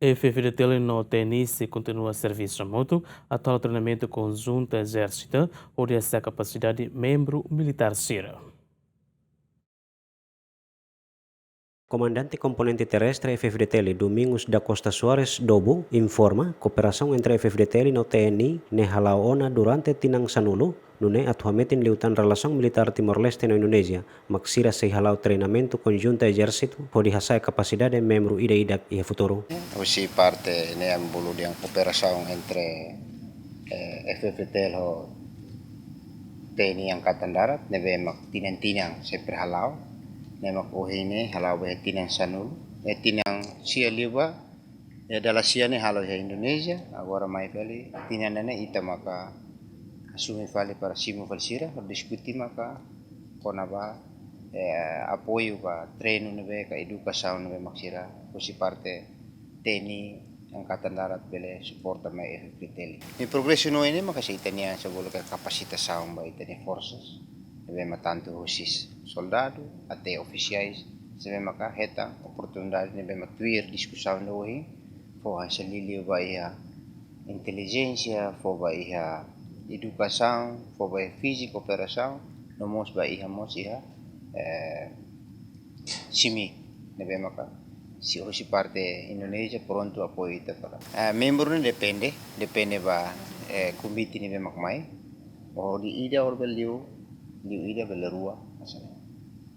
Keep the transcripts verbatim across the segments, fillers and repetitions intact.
F-FDTL no T N I sei kontinua servisu hamutuk atu halo treinamentu konjuntu ezérsitu hodi hasa'e kapasidade membru militár sira. Komandante Komponente Terrestre F-FDTL, Domingos da Costa Soares Dobo, informa, kooperasaun entre F-FDTL no T N I ne'e hala'o ona durante tinan sanulu, nune'e atu hametin liután relasaun militár Timor-Leste no Indonézia, mak sira sei hala'o treinamentu konjuntu ezérsitu hodi hasa'e kapasidade membru ida-idak iha futuru. Husi parte ne'e ami bolu dehan kooperasaun entre, eh, F-FDTL ho T N I Angkatan Darat, ne'ebé mak tinan-tinan sempre hala'o, ne'e mak ohin ne'e hala'o ba iha tinan sanulu, eh, tinan sia liu ba, eh, dala sia ne'e halo iha Indonézia, agora mai fali tinan ne'e ita maka asume fali para simu fali sira, diskute maka kona-ba, eh, apoiu ka treinu ne'ebé ka edukasaun ne'ebé mak sira husi parte T N I Angkatan Darat bele suporta mai F-FDTL. Nia progresu no ini maka sei ita-nia, se bolu katak, kapasitasaun ba ita-nia forsas, ne'ebé mak tantu husi soldadu até ofisiais, ne'ebé maka hetan oportunidade ne'ebé mak tuir diskusaun ohin, fó hanesan liuliu ba iha intelijénsia, fó ba iha edukasaun, fó ba iha fíziku operasaun, no mós ba iha mós iha, eh, simi, ne'ebé maka sei husi parte Indonézia prontu apoiu ita para. Eh, membru ne'e depende, depende ba, eh, konvite ne'ebé mak mai. Hodi ida hodi bele liu, liu ida bele rua, hanesan ne'e.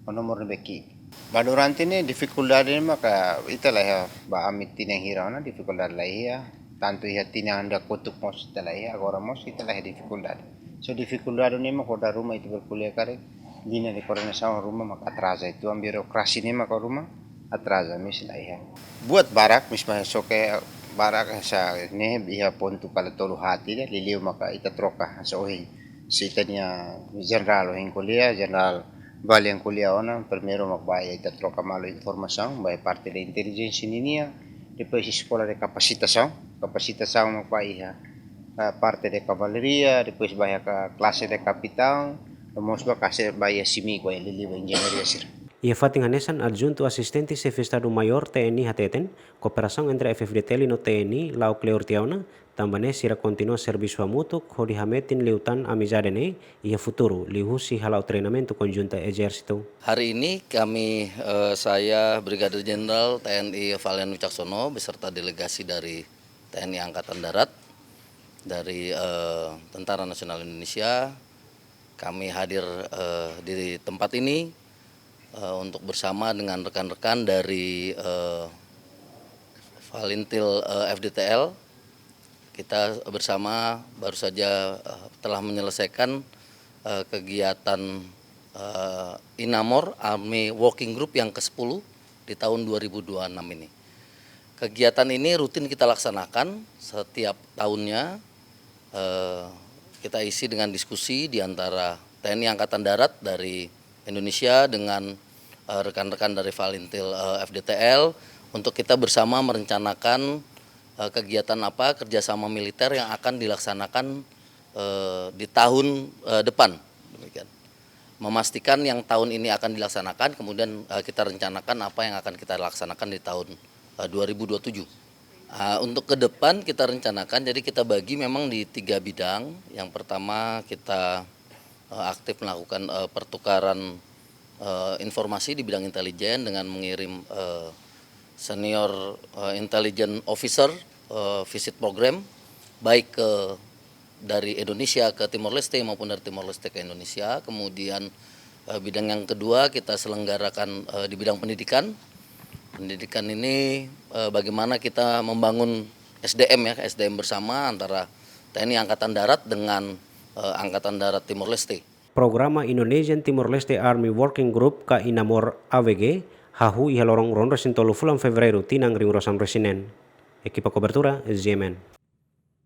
Ho nomor ne'ebé ki'ik. Ba durante ne'e difikuldade ne'e maka ita laiha, ba ami tinan hira ona difikuldade laiha, tantu iha tinan ida kotuk mós ita laiha, agora mós ita laiha difikuldade. So difikuldade ne'e maka ho dala ruma ita bele ko'alia karik, liña de koordenasaun ruma maka atraza, ituan birokrasi ne'e maka ruma atraza, mós laiha. Buat barak, mós maka soke barak hanesan ne'e iha pontu kala tolu haat ida, liuliu maka ita troka hanesan ohin. Se ita-nia jenerál ohin ko'alia, jenerál Valian ko'alia ona, primeiru mak ba iha ita troka malu informasaun, ba iha parte de intelijénsia ninia, depois eskola de kapasitasaun, kapasitasaun mak ba iha, eh, parte de kavalaria, depois ba iha ka klase de kapitaun, no mós ba klase ba iha simi, ba iha liuliu ba enjeñaria sira. Iha fatin hanesan, Adjuntu Asistente Xefe Estadu Maiór T N I hateten, kooperasaun entre F-FDTL no T N I la'o kleur tiha ona, tanba ne'e sira kontinua servisu hamutuk hodi hametin liután amizade ne'e iha futuru, liuhusi hala'o treinamentu konjuntu ezérsitu. Hari ini kami, eh, saya Brigadir Jenderal T N I Valian Wicaksono beserta delegasi dari T N I Angkatan Darat, dari, eh, Tentara Nasional Indonesia, kami hadir, eh, di tempat ini, eh, untuk bersama dengan rekan-rekan dari, eh, Falintil, eh, F-FDTL. Kita bersama baru saja, eh, telah menyelesaikan, eh, kegiatan, eh, INAMOR Army Working Group yang kesepuluh di tahun dua ribu dua enam ini. Kegiatan ini rutin kita laksanakan setiap tahunnya. Eh, kita isi dengan diskusi di antara T N I Angkatan Darat dari Indonesia dengan, eh, rekan-rekan dari Falintil, eh, F-FDTL, untuk kita bersama merencanakan, eh, kegiatan apa, kerjasama militer yang akan dilaksanakan, eh, di tahun, eh, depan. Demikian. Memastikan yang tahun ini akan dilaksanakan, kemudian, eh, kita rencanakan apa yang akan kita laksanakan di tahun, eh, dua ribu dua tujuh. Ah, untuk ke depan kita rencanakan, jadi kita bagi memang di tiga bidang. Yang pertama, kita, eh, aktif melakukan, eh, pertukaran, eh, informasi di bidang intelijen dengan mengirim, eh, senior, eh, intelligence officer, eh, visit program, baik ke dari Indonesia ke Timor Leste maupun dari Timor Leste ke Indonesia. Kemudian, eh, bidang yang kedua kita selenggarakan, eh, di bidang pendidikan. Pendidikan ini, eh, bagaimana kita membangun S D M ya, S D M bersama antara T N I Angkatan Darat dengan, eh, Angkatan Darat Timor Leste. Programa Indonesian Timor Leste Army Working Group ka INAMOR A W G hahú iha loron ruanulu-resin-tolu fulan Fevereiru tinan rihun rua sanulu-resin-neen. Ekipa kobertura, Z M N.